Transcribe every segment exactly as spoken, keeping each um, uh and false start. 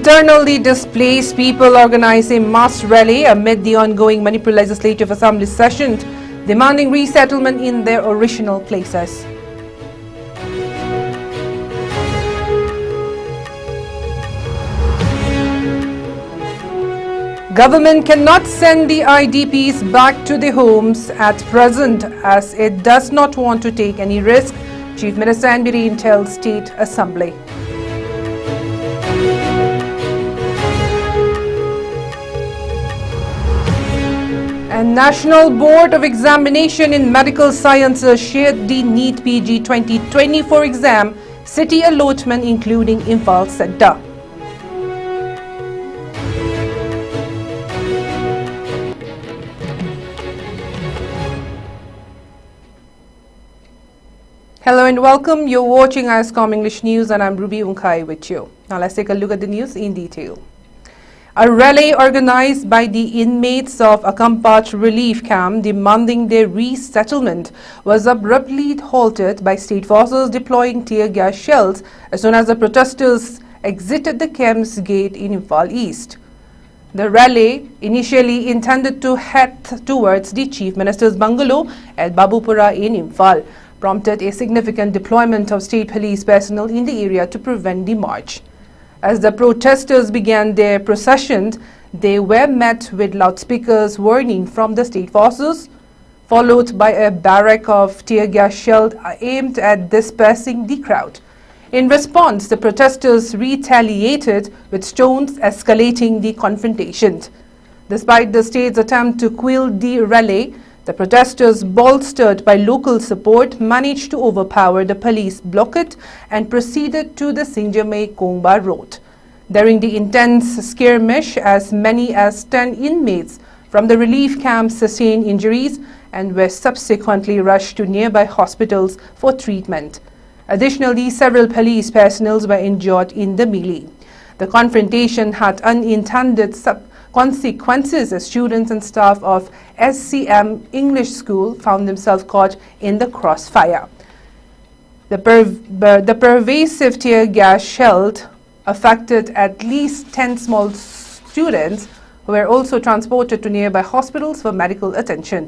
Internally displaced people organize a mass rally amid the ongoing Manipur Legislative Assembly session, demanding resettlement in their original places. Government cannot send the I D Ps back to their homes at present, as it does not want to take any risk, Chief Minister N Biren tells State Assembly. And National Board of Examination in Medical Sciences shared the NEET P G twenty twenty-four exam city allotment, including Imphal Centre. Hello and welcome. You're watching ISCOM English News and I'm Ruby Unkhai with you. Now let's take a look at the news in detail. A rally organized by the inmates of Akampach relief camp demanding their resettlement was abruptly halted by state forces deploying tear gas shells as soon as the protesters exited the camp's gate in Imphal East. The rally, initially intended to head towards the Chief Minister's bungalow at Babupara in Imphal, prompted a significant deployment of state police personnel in the area to prevent the march. As the protesters began their procession, they were met with loudspeakers warning from the state forces, followed by a barrage of tear gas shells aimed at dispersing the crowd. In response, the protesters retaliated with stones, escalating the confrontation. Despite the state's attempt to quell the rally, the protesters, bolstered by local support, managed to overpower the police blockade and proceeded to the Singjamei Kongba road. During the intense skirmish, as many as ten inmates from the relief camp sustained injuries and were subsequently rushed to nearby hospitals for treatment. Additionally, several police personnel were injured in the melee. The confrontation had unintended sub- consequences as students and staff of S C M English School found themselves caught in the crossfire. The, perv- the pervasive tear gas shelled affected at least ten small students who were also transported to nearby hospitals for medical attention.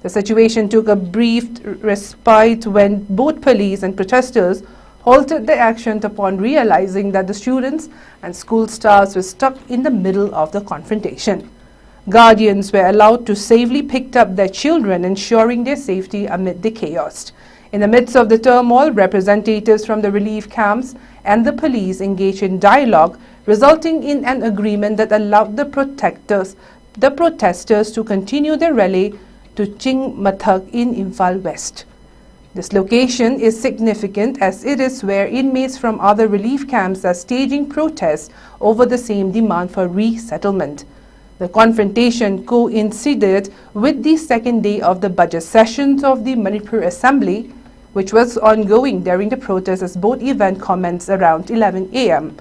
The situation took a brief respite when both police and protesters halted the action upon realizing that the students and school staffs were stuck in the middle of the confrontation. Guardians were allowed to safely pick up their children, ensuring their safety amid the chaos. In the midst of the turmoil, representatives from the relief camps and the police engaged in dialogue, resulting in an agreement that allowed the protectors, the protesters to continue their rally to Chingmathak in Imphal West. This location is significant as it is where inmates from other relief camps are staging protests over the same demand for resettlement. The confrontation coincided with the second day of the budget sessions of the Manipur Assembly, which was ongoing during the protest, as both event commenced around eleven a m.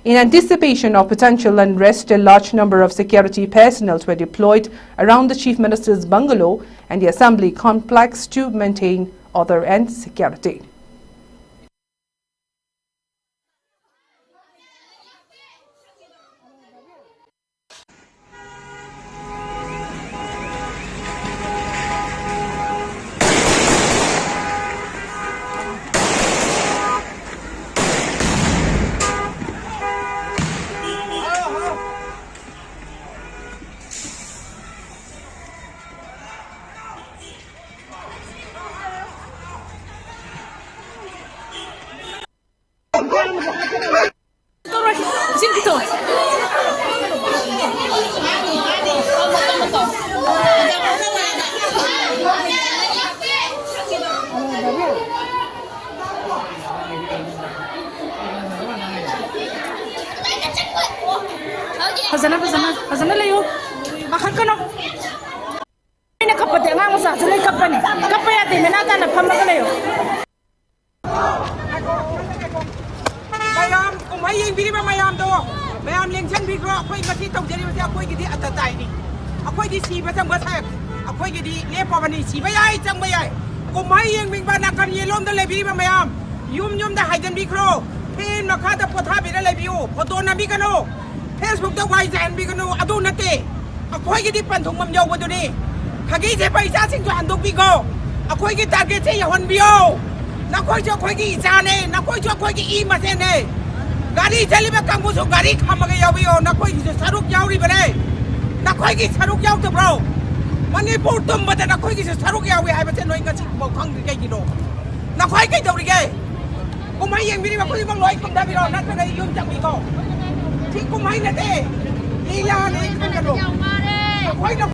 In anticipation of potential unrest, a large number of security personnel were deployed around the Chief Minister's bungalow and the Assembly complex to maintain order and security. ꯐꯖꯅ ꯐꯖꯅ ꯐꯖꯅ ꯂꯩꯌꯨ꯫ ꯄꯥꯈꯠꯀꯅꯣ꯫ ꯑꯩꯅ ꯀꯞꯄꯗꯤ ꯑꯉꯥꯡ ꯃꯆꯥꯁꯨ ꯂꯣꯏ ꯀꯞꯄꯅꯤ꯫ ꯀꯞꯄ ꯌꯥꯗꯦ, ꯅꯦꯅꯥ ꯇꯥꯅ ꯐꯝꯃꯒ ꯂꯩꯌꯨ꯫ ꯃꯌꯥꯝ ꯀꯨꯝꯍꯩ ꯌꯦꯡꯕꯤꯔꯤꯕ ꯃꯌꯥꯝꯗꯣ, ꯃꯌꯥꯝ ꯂꯦꯡꯁꯤꯟꯕꯤꯈ꯭ꯔꯣ꯫ ꯑꯩꯈꯣꯏ ꯉꯁꯤ ꯇꯧꯖꯔꯤꯕꯁꯦ ꯑꯩꯈꯣꯏꯒꯤꯗꯤ ꯑꯇꯇꯥꯏꯅꯤ꯫ ꯑꯩꯈꯣꯏꯗꯤ ꯁꯤꯕ ꯆꯪꯕ ꯁꯥꯏ, ꯑꯩꯈꯣꯏꯒꯤꯗꯤ ꯂꯦꯞꯄꯕꯅꯤ꯫ ꯁꯤꯕ ꯌꯥꯏ, ꯆꯪꯕ ꯌꯥꯏ꯫ ꯀꯨꯝꯍꯩ ꯌꯦꯡꯕꯤꯕ ꯅꯥꯀꯟ ꯌꯦꯠꯂꯣꯝꯗ ꯂꯩꯕꯤꯔꯤꯕ ꯃꯌꯥꯝ, ꯌꯨꯝ ꯌꯨꯝꯗ ꯍꯥꯏꯖꯤꯟꯕꯤꯈ꯭ꯔꯣ꯫ ꯐꯦꯟ ꯃꯈꯥꯗ ꯄꯣꯊꯥꯕꯤꯔ ꯂꯩꯕꯤꯌꯨ꯫ ꯐꯣꯇꯣ ꯅꯝꯕꯤꯒꯅꯨ, ꯐꯦꯁꯕꯨꯛꯇ ꯋꯥꯏ ꯆꯥꯏꯍꯟꯕꯤꯒꯅꯨ꯫ ꯑꯗꯨ ꯅꯠꯇꯦ, ꯑꯩꯈꯣꯏꯒꯤꯗꯤ ꯄꯟꯊꯨꯡꯐꯝ ꯌꯧꯕꯗꯨꯅꯤ꯫ ꯈꯥꯒꯤ ꯁꯦꯠꯄ ꯏꯆꯥꯁꯤꯡꯁꯨ ꯍꯟꯗꯣꯛꯄꯤꯈꯣ꯫ ꯑꯩꯈꯣꯏꯒꯤ ꯇꯥꯔꯒꯦꯠꯁꯦ ꯌꯧꯍꯟꯕꯤꯌꯣ꯫ ꯅꯈꯣꯏꯁꯨ ꯑꯩꯈꯣꯏꯒꯤ ꯏꯆꯥꯅꯦ, ꯅꯈꯣꯏꯁꯨ ꯑꯩꯈꯣꯏꯒꯤ ꯏ ꯃꯁꯦꯟꯅꯦ꯫ ꯒꯥꯔꯤ ꯆꯦꯜꯂꯤꯕ ꯀꯥꯡꯕꯨꯁꯨ ꯒꯥꯔꯤ ꯈꯥꯝꯃꯒ ꯌꯥꯎꯕꯤꯌꯣ, ꯅꯈꯣꯏꯒꯤꯁꯨ ꯁꯔꯨꯛ ꯌꯥꯎꯔꯤꯕꯅꯦ꯫ ꯅꯈꯣꯏꯒꯤ ꯁꯔꯨꯛ ꯌꯥꯎꯗꯕ꯭ꯔꯣ? ꯃꯅꯤꯄꯨꯔ ꯇꯨꯝꯕꯗ ꯅꯈꯣꯏꯒꯤꯁꯨ ꯁꯔꯨꯛ ꯌꯥꯎꯏ ꯍꯥꯏꯕꯁꯦ ꯅꯣꯏ ꯉꯁꯤꯐꯥꯎ ꯈꯪꯗ꯭ꯔꯤ ꯀꯩꯒꯤꯅꯣ? ꯅꯈꯣꯏ ꯀꯩꯗꯧꯔꯤꯒꯦ? ꯀꯨꯝꯍꯩ ꯌꯦꯡꯕꯤꯔꯤꯕ ꯈꯨꯗꯤꯡꯃꯛ ꯂꯣꯏ ꯀꯨꯝꯊꯕꯤꯔꯣ, ꯅꯠꯇ꯭ꯔꯒ ꯌꯨꯝ ꯆꯪꯕꯤꯈꯣ꯫ ꯁꯤ ꯀꯨꯝꯍꯩ ꯅꯠꯇꯦ, ꯂꯤꯂꯥꯅꯤ ꯈꯪꯒꯅꯨ꯫ ꯑꯩꯈꯣꯏꯅ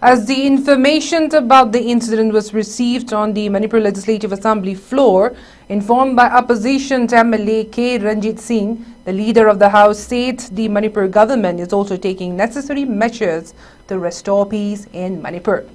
As the information about the incident was received on the Manipur Legislative Assembly floor, informed by opposition M L A K Ranjit Singh, the leader of the House said the Manipur government is also taking necessary measures to restore peace in Manipur.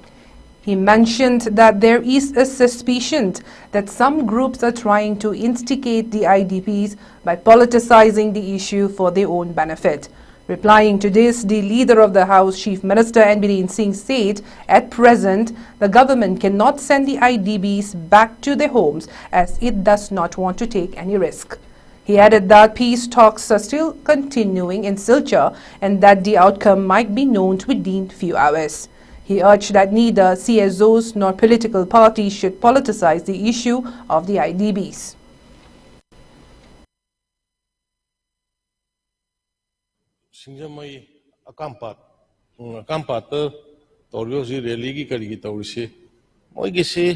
He mentioned that there is a suspicion that some groups are trying to instigate the I D Ps by politicizing the issue for their own benefit. Replying to this, the leader of the House, Chief Minister N Biren Singh, said at present the government cannot send the I D Bs back to their homes as it does not want to take any risk. He added that peace talks are still continuing in Silchar and that the outcome might be known within few hours. He urged that neither C S Os nor political parties should politicize the issue of the I D Bs. ꯁꯤꯡꯖꯃꯩ ꯑꯀꯥꯝꯄꯥꯠ, ꯎꯝ, ꯑꯀꯥꯝꯄꯥꯠꯇ ꯇꯧꯔꯤꯕ ꯍꯧꯖꯤꯛ ꯔꯦꯂꯤꯒꯤ ꯀꯔꯤꯒꯤ ꯇꯧꯔꯤꯁꯤ, ꯃꯣꯏꯒꯤꯁꯤ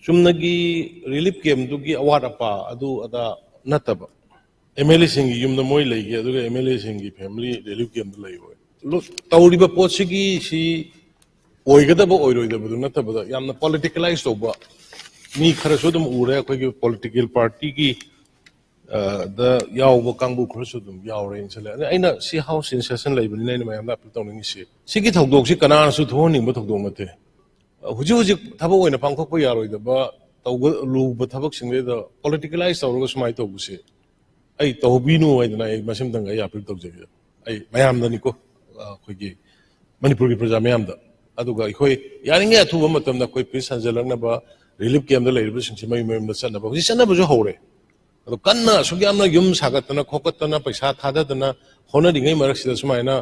ꯆꯨꯝꯅꯒꯤ relief ꯀꯦꯝꯗꯨꯒꯤ ꯑꯋꯥꯠ ꯑꯄꯥ ꯑꯗꯨ ꯑꯗꯥ ꯅꯠꯇꯕ, ꯑꯦꯝ ꯑꯦꯜ ꯑꯦꯁꯤꯡꯒꯤ ꯌꯨꯝꯗ ꯃꯣꯏ ꯂꯩꯒꯦ, ꯑꯗꯨꯒ ꯑꯦꯝ ꯑꯦꯜ ꯑꯦꯁꯤꯡꯒꯤ ꯐꯦꯃꯤꯂꯤ ꯔꯤꯂꯤꯐ ꯀꯦꯝꯗ ꯂꯩꯔꯣꯏ꯫ ꯂꯣ-, ꯇꯧꯔꯤꯕ ꯄꯣꯠꯁꯤꯒꯤ ꯁꯤ ꯑꯣꯏꯒꯗꯕ ꯑꯣꯏꯔꯣꯏꯗꯕꯗꯨ ꯅꯠꯇꯕꯗ ꯌꯥꯝꯅ ꯄꯣꯂꯤꯇꯤꯀꯦꯂꯥꯏꯁ ꯇꯧꯕ ꯃꯤ ꯈꯔꯁꯨ ꯑꯗꯨꯝ ꯎꯔꯦ꯫ ꯑꯩꯈꯣꯏꯒꯤ ꯄꯣꯂꯤꯇꯤꯀꯦꯜ ꯄꯥꯔꯇꯤꯒꯤ ꯑ, ꯗ ꯌꯥꯎꯕ ꯀꯥꯡꯕꯨ ꯈꯔꯁꯨ ꯑꯗꯨꯝ ꯌꯥꯎꯔꯦꯅ ꯈꯜꯂꯦ꯫ ꯑꯗ ꯑꯩꯅ ꯁꯤ ꯍꯥꯎꯁ ꯏꯟ ꯁꯦꯁꯟ ꯂꯩꯕꯅꯤꯅ ꯑꯩꯅ ꯃꯌꯥꯝꯗ ꯑꯄꯤꯜ ꯇꯧꯅꯤꯡꯉꯤꯁꯤ, ꯁꯤꯒꯤ ꯊꯧꯗꯣꯛꯁꯤ ꯀꯅꯥꯅꯁꯨ ꯊꯣꯛꯍꯟꯅꯤꯡꯕ ꯊꯧꯗꯣꯛ ꯅꯠꯇꯦ꯫ ꯍꯧꯖꯤꯛ ꯍꯧꯖꯤꯛ ꯊꯕꯛ ꯑꯣꯏꯅ ꯄꯥꯡꯊꯣꯛꯄ ꯌꯥꯔꯣꯏꯗꯕ, ꯇꯧꯕ ꯂꯨꯕ ꯊꯕꯛꯁꯤꯡꯗꯩꯗ ꯄꯣꯂꯤꯇꯤꯀꯦꯂꯥꯏꯁ ꯇꯧꯔꯒ ꯁꯨꯃꯥꯏꯅ ꯇꯧꯕꯁꯦ ꯑꯩ ꯇꯧꯕꯤꯅꯨ ꯍꯥꯏꯗꯅ ꯑꯩ ꯃꯁꯤꯃꯇꯪꯒ ꯑꯩ ꯑꯄꯤꯜ ꯇꯧꯖꯒꯦ꯫ ꯑꯩ ꯃꯌꯥꯝꯗꯅꯤꯀꯣ, ꯑ, ꯑꯩꯈꯣꯏꯒꯤ ꯃꯅꯤꯄꯨꯔꯒꯤ ꯄ꯭ꯔꯖꯥ ꯃꯌꯥꯝꯗ꯫ ꯑꯗꯨꯒ ꯑꯩꯈꯣꯏ ꯌꯥꯔꯤꯉꯩ ꯑꯊꯨꯕ ꯃꯇꯝꯗ ꯑꯩꯈꯣꯏ ꯄꯤꯁ ꯍꯟꯖꯜꯂꯛꯅꯕ, ꯔꯤꯂꯤꯐ ꯀꯦꯝꯗ ꯂꯩꯔꯤꯕꯁꯤꯡꯁꯤ ꯃꯌꯨꯝ ꯃꯌꯨꯝꯗ ꯆꯠꯅꯕ, ꯍꯧꯖꯤꯛ ꯆꯠꯅꯕꯁꯨ ꯍꯧꯔꯦ꯫ ꯑꯗꯣ ꯀꯟꯅ ꯑꯁꯨꯛ ꯌꯥꯝꯅ ꯌꯨꯝ ꯁꯥꯒꯠꯇꯅ ꯈꯣꯀꯠꯇꯅ ꯄꯩꯁꯥ ꯊꯥꯗꯗꯅ ꯍꯣꯠꯅꯔꯤꯉꯩ ꯃꯔꯛꯁꯤꯗ ꯁꯨꯃꯥꯏꯅ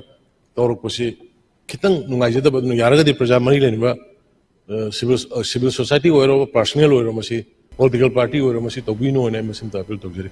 ꯇꯧꯔꯛꯄꯁꯤ ꯈꯤꯇꯪ ꯅꯨꯡꯉꯥꯏꯖꯗꯕ꯫ ꯑꯗꯨꯅ ꯌꯥꯔꯒꯗꯤ ꯄ꯭ꯔꯖꯥ ꯃꯔꯤ ꯂꯩꯅꯕ ꯁꯤꯚꯤꯜ ꯁꯤꯚꯤꯜ ꯁꯣꯁꯥꯏꯇꯤ ꯑꯣꯏꯔꯣ, ꯄꯥꯔꯁꯣꯅꯦꯜ ꯑꯣꯏꯔꯣ, ꯃꯁꯤ ꯄꯣꯂꯤꯇꯤꯀꯦꯜ ꯄꯥꯔꯇꯤ ꯑꯣꯏꯔꯣ, ꯃꯁꯤ ꯇꯧꯕꯤꯅꯣ ꯍꯥꯏꯅ ꯑꯩ ꯃꯁꯤꯝꯇ ꯑꯄꯤꯜ ꯇꯧꯖꯔꯤ꯫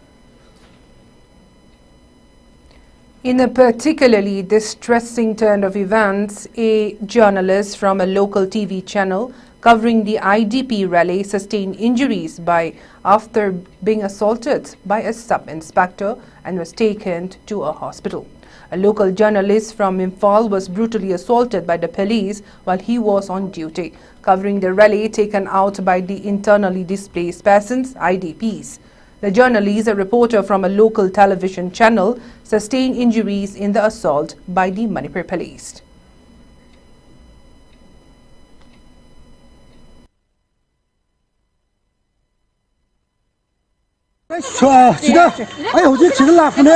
In a particularly distressing turn of events, a journalist from a local T V channel covering the I D P rally sustained injuries by after being assaulted by a sub-inspector and was taken to a hospital. A local journalist from Imphal was brutally assaulted by the police while he was on duty covering the rally taken out by the internally displaced persons, I D Ps. The journalist, a reporter from a local television channel, sustained injuries in the assault by the Manipur police. ꯁꯤꯗ ꯑꯩ ꯍꯧꯖꯤꯛ ꯁꯤꯗ ꯂꯥꯛꯄꯅꯦ꯫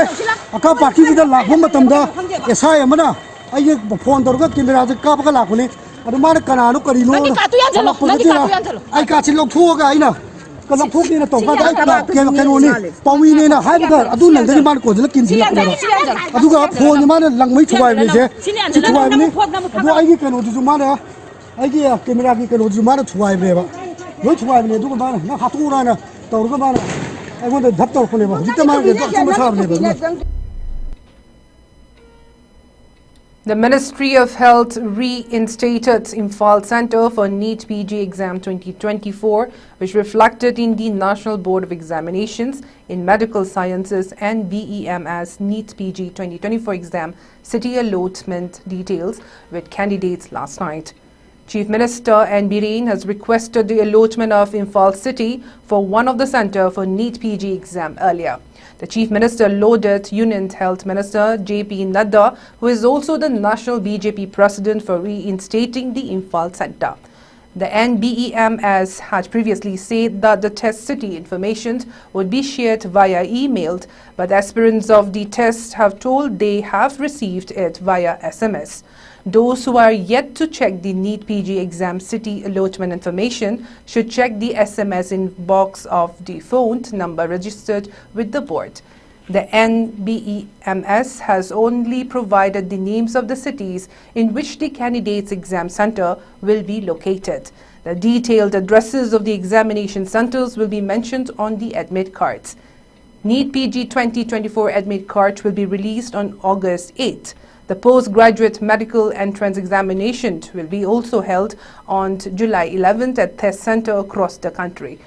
ꯑꯀꯥ ꯄꯥꯔꯇꯤꯁꯤꯗ ꯂꯥꯛꯄ ꯃꯇꯝꯗ ꯑꯦꯁ ꯑꯥꯏ ꯑꯃꯅ ꯑꯩꯒꯤ phone ꯇꯧꯔꯒ ꯀꯦꯃꯦꯔꯥꯁꯦ ꯀꯥꯞꯄꯒ ꯂꯥꯛꯄꯅꯦ꯫ ꯑꯗꯨ ꯃꯥꯅ ꯀꯅꯥꯅꯣ ꯀꯔꯤꯅꯣ ꯍꯪꯉꯛꯄꯁꯤꯗ ꯑꯩ ꯀꯥꯁꯤ ꯂꯧꯊꯣꯛꯑꯒ ꯑꯩꯅ ꯂꯧꯊꯣꯛꯀꯦꯅ ꯇꯧꯀꯥꯟꯗ ꯑꯩ ꯀꯩꯅꯣꯅꯤ ꯄꯥꯎꯃꯤꯅꯦꯅ ꯍꯥꯏꯕꯗ ꯑꯗꯨ ꯅꯪꯗꯅꯤ ꯃꯥꯅ ꯀꯣꯟꯁꯤꯜꯂ ꯀꯤꯟꯁꯤꯜꯂꯛꯄꯅꯦꯕ꯫ ꯑꯗꯨꯒ ꯐꯣꯟꯁꯦ ꯃꯥꯅ ꯂꯪꯕꯩ ꯊꯨꯒꯥꯏꯕꯅꯦꯁꯦ꯫ ꯁꯤ ꯊꯨꯒꯥꯏꯕꯅꯤ꯫ ꯑꯗꯣ ꯑꯩꯒꯤ ꯀꯩꯅꯣꯗꯨꯁꯨ ꯃꯥꯅ ꯑꯩꯒꯤ ꯀꯦꯃꯦꯔꯥꯒꯤ ꯀꯩꯅꯣꯁꯨ ꯃꯥꯅ ꯊꯨꯒꯥꯏꯕꯅꯦꯕ꯫ ꯂꯣꯏ ꯊꯨꯒꯥꯏꯕꯅꯦ꯫ ꯑꯗꯨꯒ ꯃꯥꯅ ꯅꯪ ꯍꯥꯠꯇꯣꯛꯎꯔꯥꯅ ꯇꯧꯔꯒ ꯃꯥꯅ ꯑꯩꯉꯣꯟꯗ ꯙꯞ ꯇꯧꯔꯛꯄꯅꯦꯕ꯫ ꯍꯧꯖꯤꯛꯇ ꯃꯥꯅ ꯀꯩꯅꯣ ꯑꯆꯨꯝꯕ ꯁꯥꯕꯅꯦꯕ꯫ ꯑꯗꯨꯅ The Ministry of Health reinstated Imphal Centre for NEET P G Exam twenty twenty-four, which reflected in the National Board of Examinations in Medical Sciences and BEMS NEET P G twenty twenty-four exam city allotment details with candidates last night. Chief Minister N Biren has requested the allotment of Imphal City for one of the centre for NEET P G exam earlier. The Chief Minister lauded Union Health Minister J P Nadda, who is also the National B J P President, for reinstating the Imphal Centre. The N B E M S had previously said that the test city information would be shared via email, but aspirants of the test have told they have received it via S M S. Those who are yet to check the NEET P G exam city allotment information should check the S M S inbox of the phone number registered with the board. The N B E M S has only provided the names of the cities in which the candidates' exam center will be located. The detailed addresses of the examination centers will be mentioned on the admit cards. NEET P G twenty twenty-four admit card will be released on August eighth. The postgraduate medical entrance examination will be also held on July eleventh at test center across the country.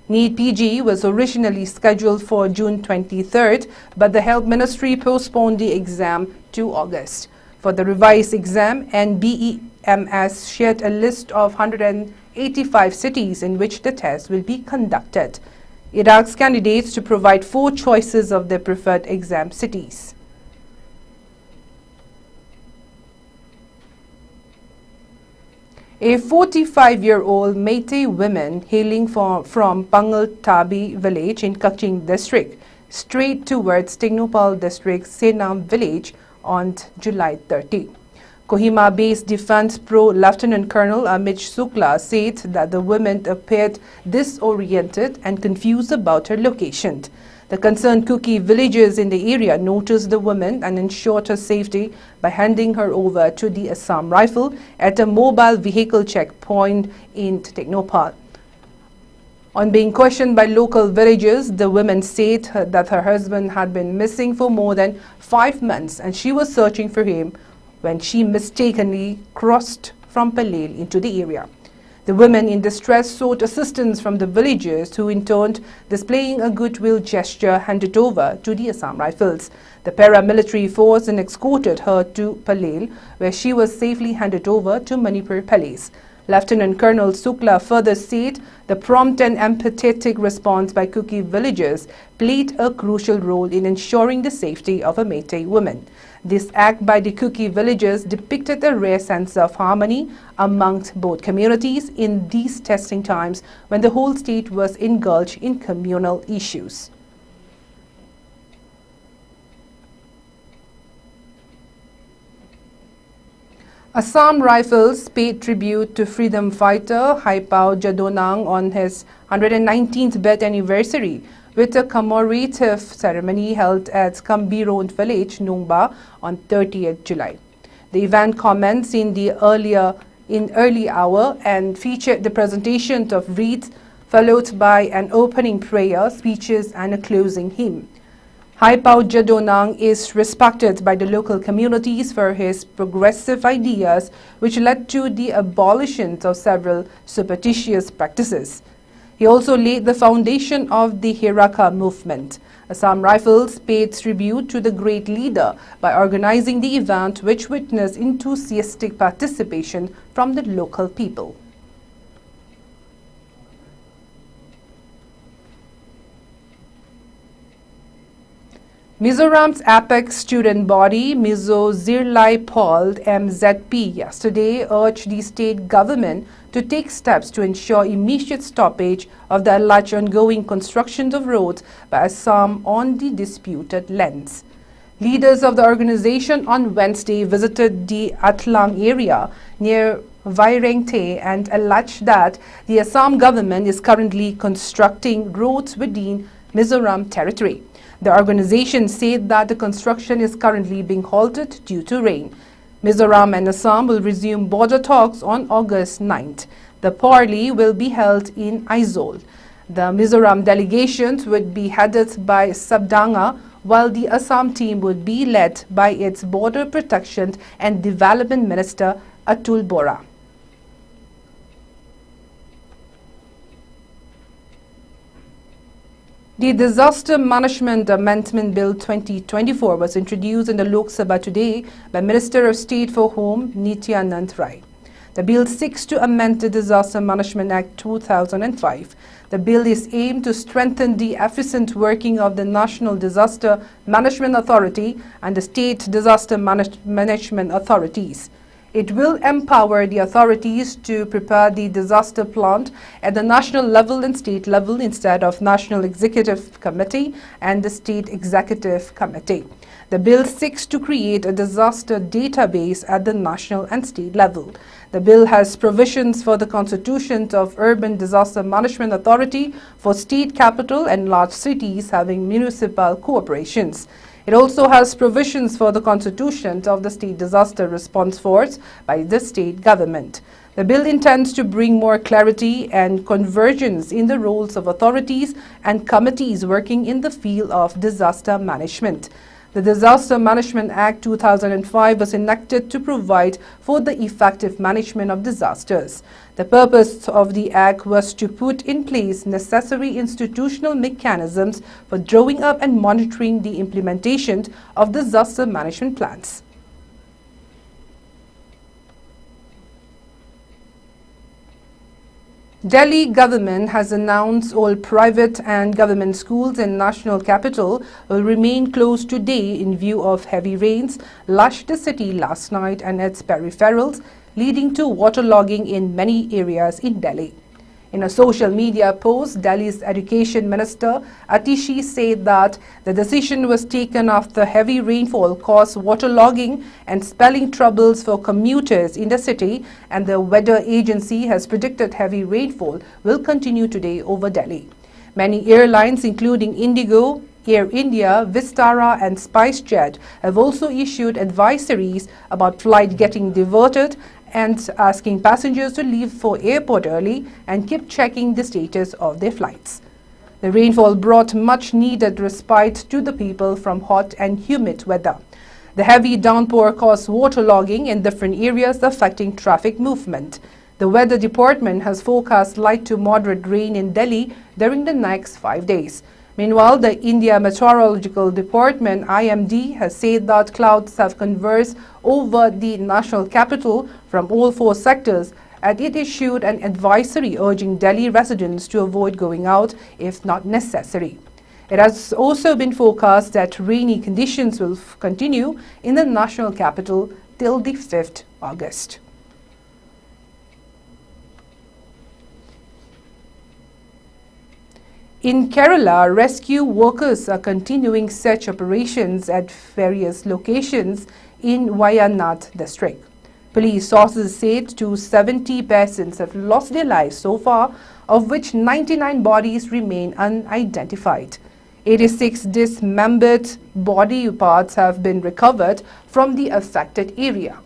NEET P G was originally scheduled for June twenty-third, but the Health Ministry postponed the exam to August. For the revised exam, N B E M S shared a list of one hundred eighty-five cities in which the test will be conducted. It asks candidates to provide four choices of their preferred exam cities. A forty-five-year-old Meitei woman hailing for, from Pangal Tabi village in Kakching district strayed towards Tengnoupal district Senam village on July thirty. Kohima-based Defense Pro Lieutenant Colonel Amit Shukla said that the woman appeared disoriented and confused about her location. The concerned Kuki villagers in the area noticed the woman and ensured her safety by handing her over to the Assam Rifle at a mobile vehicle checkpoint in Tengnoupal. On being questioned by local villagers, the woman said her- that her husband had been missing for more than five months and she was searching for him when she mistakenly crossed from Palel into the area. The woman in distress sought assistance from the villagers, who in turn, displaying a goodwill gesture, handed over to the Assam Rifles. The paramilitary force then escorted her to Palel, where she was safely handed over to Manipur Police. Lieutenant Colonel Sukla further said the prompt and empathetic response by Kuki villagers played a crucial role in ensuring the safety of a Meitei woman. This act by the Kuki villagers depicted a rare sense of harmony amongst both communities in these testing times when the whole state was engulfed in communal issues. Assam Rifles paid tribute to freedom fighter Haipao Jadonang on his one hundred nineteenth birth anniversary with a commemorative ceremony held at Kambirond village, Nungba, on thirtieth July. The event commenced in the earlier in early hour and featured the presentation of wreaths, followed by an opening prayer, speeches, and a closing hymn. Haipao Jadonang is respected by the local communities for his progressive ideas, which led to the abolition of several superstitious practices. He also laid the foundation of the Heraka movement. Assam Rifles paid tribute to the great leader by organizing the event, which witnessed enthusiastic participation from the local people. Mizoram's apex student body, Mizo Zirlai Pawl, M Z P, yesterday urged the state government to take steps to ensure immediate stoppage of the alleged ongoing constructions of roads by Assam on the disputed lands. Leaders of the organization on Wednesday visited the Atlang area near Vairengte and alleged that the Assam government is currently constructing roads within Mizoram territory. The organization said that the construction is currently being halted due to rain. Mizoram and Assam will resume border talks on August ninth. The parley will be held in Aizawl. The Mizoram delegations would be headed by Sabdanga, while the Assam team would be led by its Border Protection and Development Minister Atul Bora. The Disaster Management Amendment Bill twenty twenty-four was introduced in the Lok Sabha today by Minister of State for Home Nityanand Rai. The bill seeks to amend the Disaster Management Act two thousand and five. The bill is aimed to strengthen the efficient working of the National Disaster Management Authority and the State Disaster Manage- Management Authorities. It will empower the authorities to prepare the disaster plan at the national level and state level instead of National Executive Committee and the State Executive Committee. The bill seeks to create a disaster database at the national and state level. The bill has provisions for the constitutions of Urban Disaster Management Authority for state capital and large cities having municipal corporations. It also has provisions for the constitution of the State Disaster Response Force by the state government. The bill intends to bring more clarity and convergence in the roles of authorities and committees working in the field of disaster management. The Disaster Management Act two thousand and five was enacted to provide for the effective management of disasters. The purpose of the Act was to put in place necessary institutional mechanisms for drawing up and monitoring the implementation of disaster management plans. Delhi government has announced all private and government schools in national capital will remain closed today in view of heavy rains lashed the city last night and its peripherals, leading to waterlogging in many areas in Delhi. In a social media post, Delhi's Education Minister Atishi said that the decision was taken after heavy rainfall caused waterlogging and spelling troubles for commuters in the city, and the weather agency has predicted heavy rainfall will continue today over Delhi. Many airlines, including Indigo, Air India, Vistara, and SpiceJet, have also issued advisories about flight getting diverted and asking passengers to leave for airport early and keep checking the status of their flights. The rainfall brought much needed respite to the people from hot and humid weather. The heavy downpour caused waterlogging in different areas, affecting traffic movement. The weather department has forecast light to moderate rain in Delhi during the next five days. Meanwhile, the India Meteorological Department, I M D, has said that clouds have converged over the national capital from all four sectors, and it issued an advisory urging Delhi residents to avoid going out if not necessary. It has also been forecast that rainy conditions will f- continue in the national capital till the fifth August. In Kerala, rescue workers are continuing search operations at various locations in Wayanad district. Police sources said to seventy persons have lost their lives so far, of which ninety-nine bodies remain unidentified. Eighty-six dismembered body parts have been recovered from the affected area.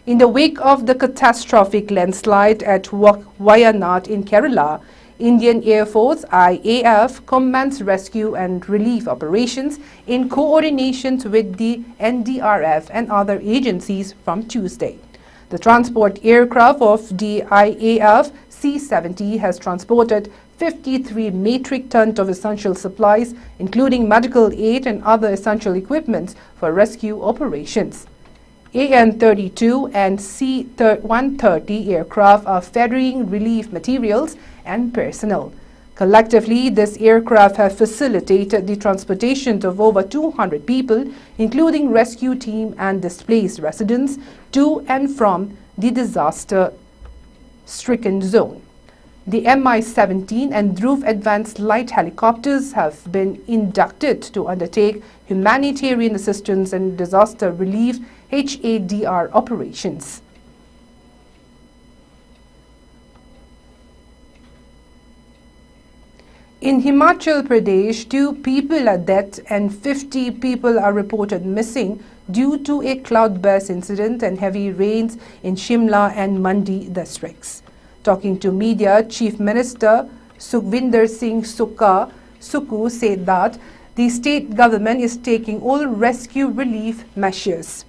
In the wake of the catastrophic landslide at Wa- Wayanad in Kerala, Indian Air Force, I A F, commenced rescue and relief operations in coordination with the N D R F and other agencies from Tuesday. The transport aircraft of the I A F C seventy has transported fifty-three metric tons of essential supplies, including medical aid and other essential equipments for rescue operations. A N thirty-two and C one thirty aircraft are ferrying relief materials and personnel. Collectively, these aircraft have facilitated the transportation of over two hundred people, including rescue team and displaced residents, to and from the disaster stricken zone. The M I seventeen and Dhruv Advanced Light helicopters have been inducted to undertake humanitarian assistance and disaster relief, H A D R, operations. In Himachal Pradesh, two people are dead and fifty people are reported missing due to a cloudburst incident and heavy rains in Shimla and Mandi districts. Talking to media, Chief Minister Sukhvinder Singh Sukha, Sukhu, said that the state government is taking all rescue relief measures.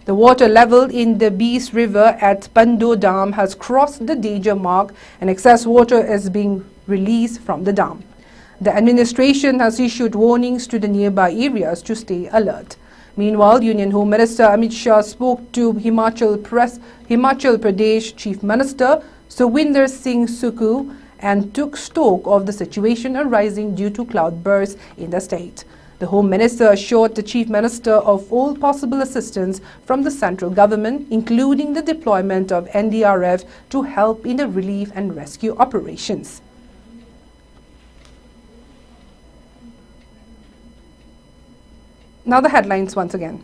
The water level in the Beas River at Pando Dam has crossed the danger mark and excess water is being released from the dam. The administration has issued warnings to the nearby areas to stay alert. Meanwhile, Union Home Minister Amit Shah spoke to Himachal Press, Himachal Pradesh Chief Minister Sukhwinder Singh Sukhu and took stock of the situation arising due to cloudbursts in the state. The Home Minister assured the Chief Minister of all possible assistance from the central government, including the deployment of N D R F to help in the relief and rescue operations. Now the headlines once again.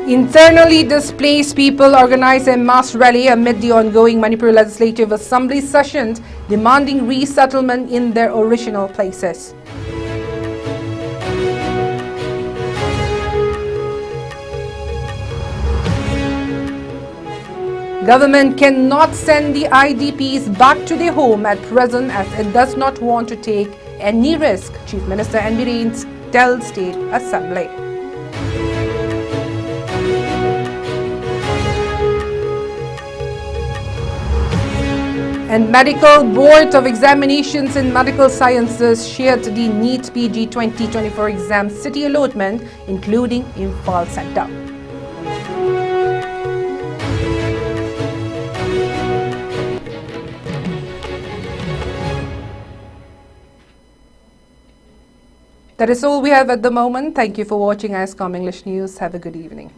Internally displaced people organize a mass rally amid the ongoing Manipur Legislative Assembly sessions, demanding resettlement in their original places. Government cannot send the I D Ps back to their home at present as it does not want to take any risk, Chief Minister N Biren tells State Assembly. And Medical Board of Examinations in Medical Sciences shared the NEET P G twenty twenty-four exam city allotment, including Imphal Center. That is all we have at the moment. Thank you for watching ISCOM English News. Have a good evening.